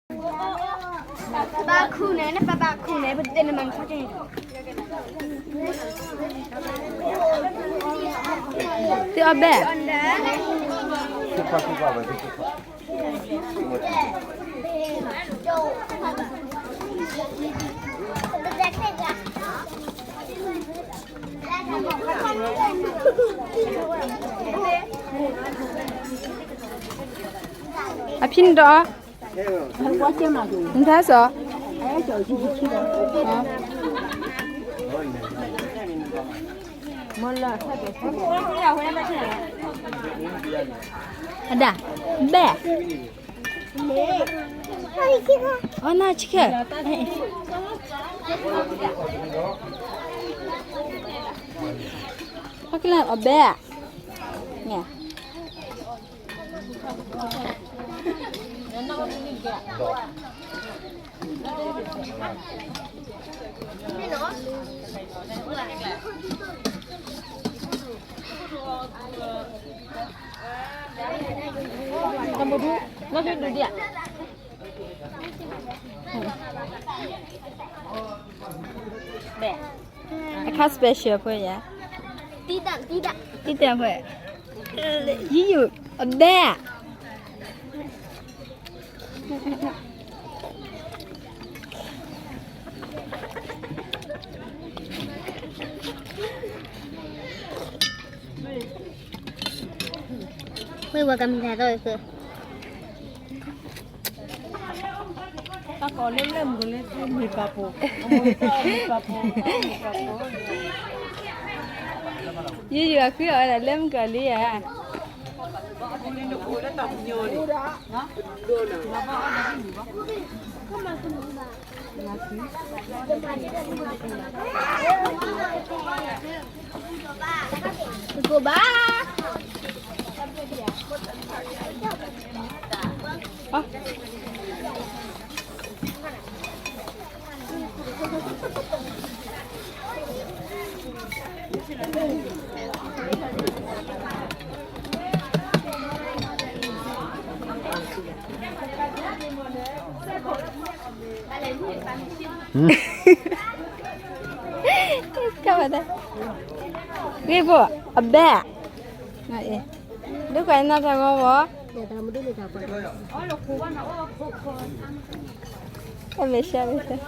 ဘၣ်ခူၣ်န့ၣ် နပဘၣ်ခူၣ်န့ၣ် ပတဲနမၤနခီကဲ သုအီၣ်ဘဲၣ် အဖံနတအီၣ် နထါစီၤ အဒၣ် ဘဲၣ် အီၣ်နၢ်ဆံးခဲ ဟီၣ်ကလၢ်အီၣ်ဘဲၣ် အခါ special ဖိယါ တံတံဖဲ ယယုၢ် အဘဲၣ် ဝဲဝဲကမၤသးဒီး တၢ်ကိးလၢလၢၢ်မုၢ်ကလၢမ့ၢ်ပာ်ပိာ် ယယုၢ်အဃုအီၤဝဲဒၣ်လၢမုၢ်ကီၢ်လံဧါ ကဘၣ် ကဘၣ်တၢ် ဂ့ၢ်ဖိ အဘဲၣ် ဒုးကွၢ်နၤတၢ်ဂီၤဝီၤ အမဲာ်ဆှးမဲာ်ဆှး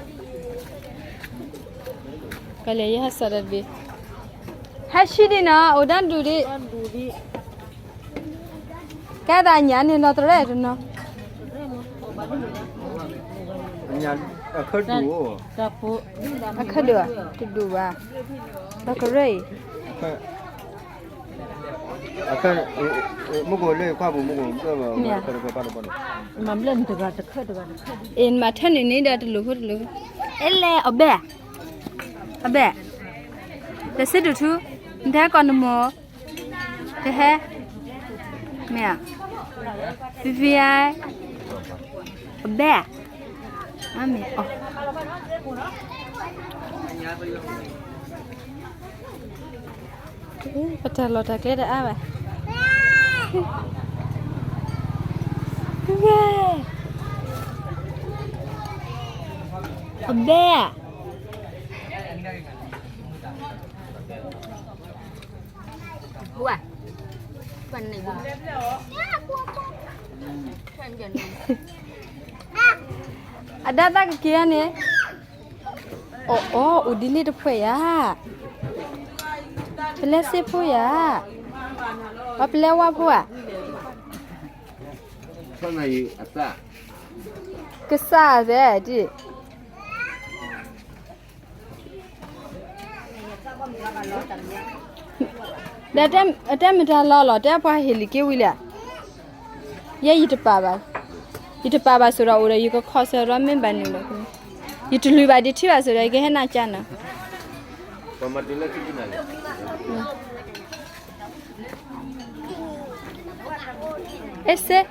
ကလဲၤယဟဲစီၤတဘ့ၣ် ဟဲဆံဒံးနီၤ အိၣ်ဒၣ်ဒူၣ်ဒံး ကဲသးညါန့ၣ်လီၤတရဲၣ်တနီၤ အခၢၣ်ဒူၣ် တဒူၣ်ဘၣ် လီၤကရဲၣ်အံၤ မ့ၢ်ကိၣ်လၢခွါပူၤမ့ၢ်ကိၣ် မၤဘျၢၣ်နတဂၤတခၢၣ်တဂၤတခၢၣ် အ့ၣ် နမၤထၢနုာ်န့ၣ်ဒီးတလိၣ်ဖိတလိၣ်ဖိ အဲလဲၣ် အဘဲၣ် အဘဲၣ် တစ့ဒိၣ်ထူ နတဟဲကီးနမိၢ် တဟဲ မ့ၢ်ဧါ ဖံဖံဧါ အဘဲၣ် အမ့ၢ်အီၤ ပတၢ်လီၢ်တၢ်ကျဲတအါဘၣ် အဘဲၣ် အဒၣ်သၣ်ကက့ၤဧါန့ၣ် အိၣ်အိၣ် အိၣ်ဒ်လံတဖှဲးယၤ ပလဲစ့ဖိယၤ ပလဲဝါဖိဧါ ကစၢ်သဲဒ် ဒီးတဲမတၤလီၤလီၤ တဲပှၤဟ့ၣ်လံာ်က့ၤဝံၤလဲၣ် ယဲယတပာ်ဘၣ်, ယတပာ်ဘၣ်ဆိဒီးအိၣ်ဒီး ယကခီဆၢရီမ့ၢ်ဘၣ်နုာ်ဒီး, ယတလုၢ်ဘၣ်ဒံးထံဘၣ်ဆိဒီး ယကဟဲနၤကၢ်နၤ, အ့စ့